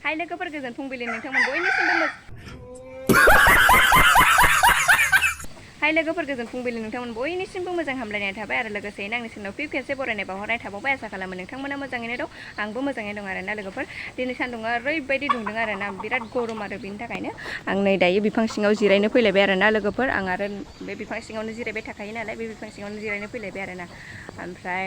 हाय लोगोफोर गोजोन फुंबिलि नोंथांमोन बयनिसिमबो हाय लोगोफोर गोजोन फुंबिलि नोंथांमोन बयनिसिमबो मोजां हामलायनाय थाबाय आरो लोगोसेयैनो आंनि सिगाङाव फिन खेबसे बरायनाय बावहरनाय थाबावबाय आसा खालामो नोंथांमोना मोजाङैनो दं आंबो मोजाङैनो दं आरोना लोगोफोर दिनै सान्दुङा ओरैबायदि दुंदों आरोना बिराद गरम आरो बिनि थाखायनो आं नै दायो बिफां सिङाव जिरायनो फैलायबाय आरोना लोगोफोर आं आरो बे बिफां सिङावनो जिरायबाय थाखायो नालाय बे बिफां सिङावनो जिरायनो फैलायबाय आरोना ओमफ्राय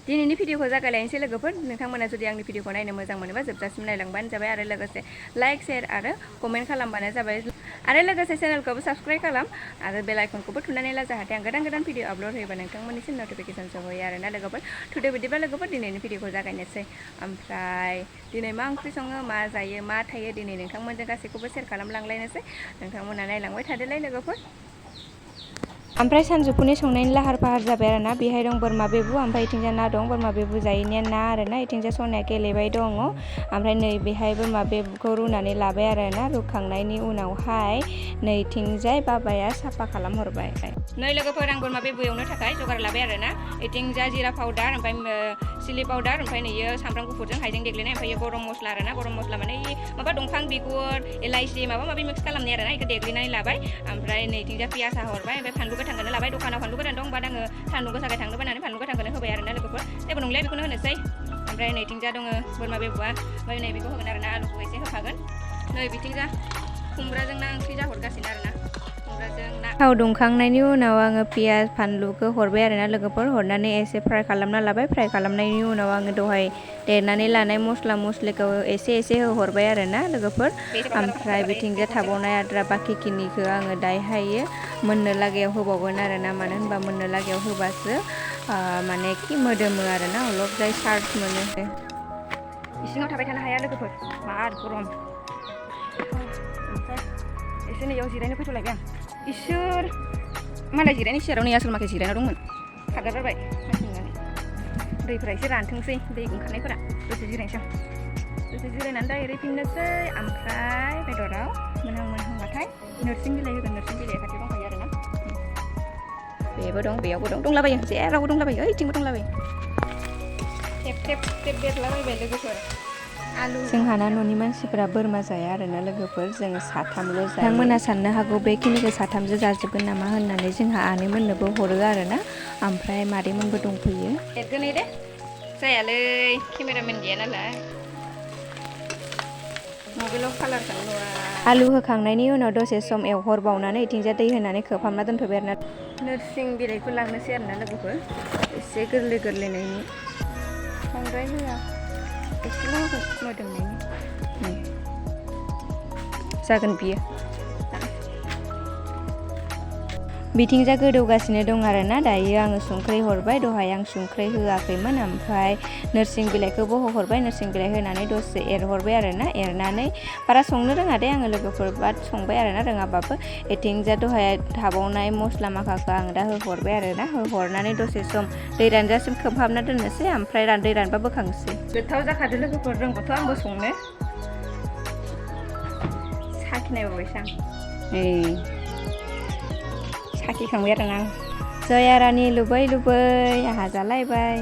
दिनैनि भिडिअखौ जागायलायनोसै लोगोफोर नोंथांमोना जुदि आंनि भिडिअखौ नायनो मोजां मोनोबा जोबजासिम नायलांबानो जाबाय आरो लोगोसे लाइक शेयार आरो कमेन्ट खालामबानो जाबाय आरो लोगोसे चेनेलखौबो साबस्क्राइब खालाम आरो बेल आइकनखौबो थुनानै ला जाहाथे आं गोदान गोदान भिडिअ आपल'ड होयोबा नोंथांमोननिसिम नटिफिकेसन सहैयो आरोना लोगोफोर थुदो बिदिबा लोगोफोर दिनैनि भिडिअखौ जागायनोसै ओमफ्राय दिनै मा ओंख्रि सङो मा जायो मा थायो दिनै नोंथांमोनजों गासैखौबो शेयार खालामलांलायनोसै नोंथांमोना नायलांबाय थादोलाय लोगोफोर ओमफ्राय सानजौफुनि संनायनि लाहार फाहार जाबाय आरोना बेहाय दं बोरमा बेबु ओमफ्राय इथिंजा ना दं बोरमा बेबु जायैनिया ना आरोना इथिंजा सनाया गेलेबाय दङ ओमफ्राय नै बेहाय बोरमा बेबुखौ रुनानै लाबाय आरोना रुखांनायनि उनावहाय नैथिंजाय बाबाया साफा खालामहरबाय नै लोगोफोर आं बोरमा बेबु एवनो थाखाय जगार लाबाय आरोना इथिंजा जिरा पाउडार ओमफ्राय चिलि पाउडार ओमफ्राय नैयो सामब्राम गुफुरजों हाइजें देग्लिनाय ओमफ्राय गरम मस्ला आरोना गरम मस्ला माने माबा दंफां बिगुर इलाइसि माबा माबि मिक्स खालामनाय आरोना बेखौ देग्लिनानै लाबाय ओमफ्राय नैथिंजा पियास हरबाय ओमफ्राय फानलु गोथांखौनो लाबाय दखानाव फानलु गोथां दं बाद आङो सान्दुं गोसाखाय थांनो बायनानै फानलु गोथांखौनो होबाय आरोना लोगोफोर जेबो नंलिया बेखौनो होनोसै ओमफ्राय नैथिंजा दङ बोरमा बेबुआ ओमफ्राय नै बेखौ होगोन आरोना आलुखौ एसे होफागोन नै बिथिंजा खुमब्राजों ना ओंख्रि जाहरगासिनो आरोना थाव दुंखांनायनि उनाव आङो पियाज फानलुखौ हरबाय आरोना लोगोफोर हरनानै एसे फ्राय खालामना लाबाय फ्राय खालामनायनि उनाव आङो दहाय देरनानै लानाय मस्ला मस्लिखौ एसे होहरबाय आरोना लोगोफोर ओमफ्राय बिथिंजा थाबावनाय आद्रा बाखिखिनिखौ आङो दायहायो मोननो लागायाव होबावगोन आरोना मानो होनबा मोननो लागायाव होबासो माने कि मोदोमो आरोना अलप जाय सार्ट मोनो इसिङाव थाबाय थानो हाया लोगोफोर मार गरम एसे नैयाव जिरायनो फैथ'लायबाय आं इसोर मालाय जिरायनाय सियाराव नै आसोल माखासे जिरायना दंमोन खारगारबाय मानसिनानै दैफ्रा एसे रानथोंसै दै ओंखारनायफोरा दसे जिरायनोसै दसे जिरायनानै डाइरेक्ट फैनोसै ओमफ्राय बेदराव मोनहांबाथाय नोरसिं बिलाइ होगोन नोरसिं बिलाइया खाथियाव दंखायो आरोना बेबो दं बेयावबो दं दंलाबायो जेरावबो दंलाबायो ओइथिंबो दंलाबायो थेब बेरलाबायबाय लोगोफोर जोंहाना न'नि मानसिफोरा बोरमा जाया आरोना लोगोफोर जोङो साथामल' जायो बिथांमोना साननो हागौ बेखिनिखौ साथामजों जाजोबगोन नामा होननानै जोंहा आनैमोननोबो हरो आरोना ओमफ्राय मादैमोनबो दंफैयो एरगोन दे जायालै केमेरामेन गैया नालाय मबाइलाव कालारखौनो नुवा आलु होखांनायनि उनाव दसे सम एवहरबावनानै इथिंजा दै होनानै खोबहाबना दोनथ'बाय आरोना नोरसिं बिलाइखौ लांनोसै आरोना लोगोफोर एसे गोरलै गोरलैनायनि बांद्राय होआ एसेल' होगोन मोदोमनायनि जागोन बियो बिथिंजा गोदौगासिनो दं आरोना दायो आङो संख्रि हरबाय दहाय आं संख्रि होआखैमोन ओमफ्राय नोरसिं बिलाइखौबो हरबाय नोरसिं बिलाइ होनानै दसे एरहरबाय आरोना एरनानै बारा संनो रोङा दे आङो लोगोफोर बाट संबाय आरोना रोङाबाबो इथिंजा दहाय थाबावनाय मस्ला माखाखौ आं दा होहरबाय आरोना होहरनानै दसे सम दै रानजासिम खोबहाबना दोननोसै ओमफ्राय दै रानबा बोखांसै गोथाव जाखादो लोगोफोर रोंगौथ' आंबो संनो साखिनायबावबायसो आं साखिखांबाय आरोना आं जया रानि लुबै आंहा जालायबाय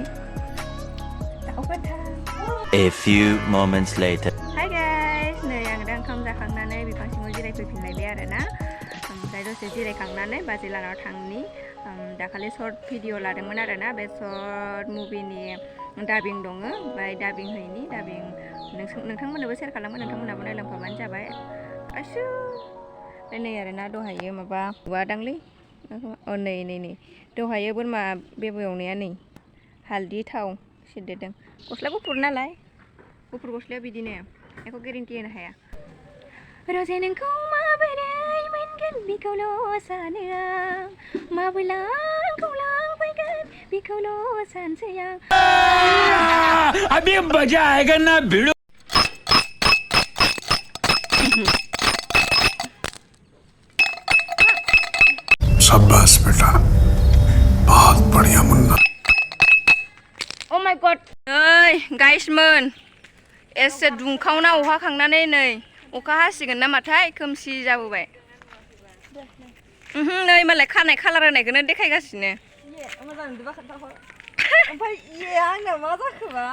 A few moments later. Hi guys, नै आं दा ओंखाम जाखांनानै बिफां सिङाव जिरायफैफिनलायबाय आरोना ओमफ्राय दसे जिरायखांनानै बाजै लानाव थांनि दाखालि सर्ट भिडिअ लादोंमोन आरोना बे सर्ट मुभिनि डाबिं दङ ओमफ्राय डाबिं हैनि डाबिं नोंथांमोननोबो शेयार खालामो नोंथांमोनहाबो नायलांफाबानो जाबाय आसु नै आरोना दहायो माबा दांलै नै दहायो बोरमा बेबु एवनाया नै हालदै थाव सेरदेरदों गस्ला गुफुर नालाय गुफुर गस्लाया बिदिनो बेखौ गेरेन्टि होनो हाया रजे नोंखौ माबोरै मोनगोन बेखौल' सानो आं माबोला आंखौ लांफैगोन बेखौल' सानसै आं अभी मजा आएगा ना भिड़ो शाबाश बेटा बहुत बढ़िया मुन्ना ओ माय गॉड ओइ गाइसमोन एसे दुंखावना अखा खांनानै नै अखा हासिगोन नामाथाय खोमसि जाबोबाय नै मालाय खानाय खालार होनायखौनो देखायगासिनो मोजां नुदोंबा खोन्थाहर ओमफ्राय आंना मा जाखोबा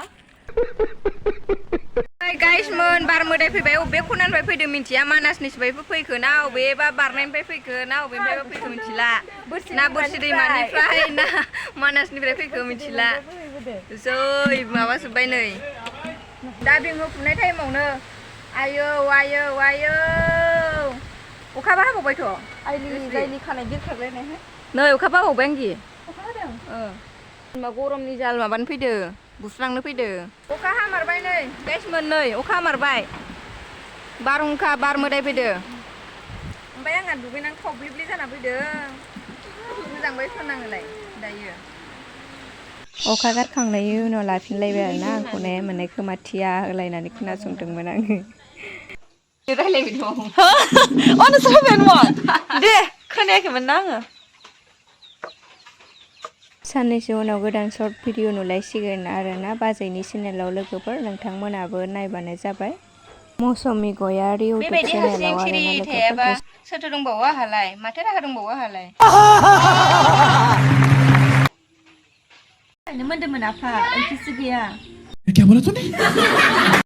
गाइसमोन बार मोदाय फैबाय अबे खनानिफ्राय फैदों मिन्थिया मानासनिफ्राय फैखो ना अबेबा बारनायनिफ्राय फैखो ना अबेनिफ्राय फैखो मिथिला ना बोरसि दैमानिफ्राय ना मानासनिफ्राय फैखो मिथिला जै माबाजोब्बाय नै दा बेंहो फुनाय टाइमावनो आयौ आयौ आयौ अखाबा हाबावबायथ' जायनि खानाय गिरखारलायनाय नै अखाबा हाबावबाय आंगि अखा हादों गरमनि जाल माबानो फैदो बुस्रांनो फैदो अखा हामारबाय नै गाइसमोन नै अखा हामारबाय बारहुंखा बार मोदाय फैदो ओमफ्राय आंहा दुगैनानै खावब्लिब्लि जाना फैदों मोजांबाय फोनाङोलाय दायो अखा गारखांनायनि उनाव लाफिनलायबाय आरोना आंखौ ने माने खोमाथिया होलायनानै खोनासंदोंमोन आङो रायलायबाय दं दे खोनायाखैमोन ना आङो साननैसो उनाव गोदान सर्ट भिडिअ नुलायसिगोन आरोना बाजैनि चेनेलाव लोगोफोर नोंथांमोनाबो नायबानो जाबाय मौसुमि गयारि इउटुब चेनेलाव आरोना लोगोफोर सोरथो दंबावो आहालाय माथो राहा दंबावो आहालाय मोन्दोंमोन आफा ओंख्रिसो गैया क्या बोला तूने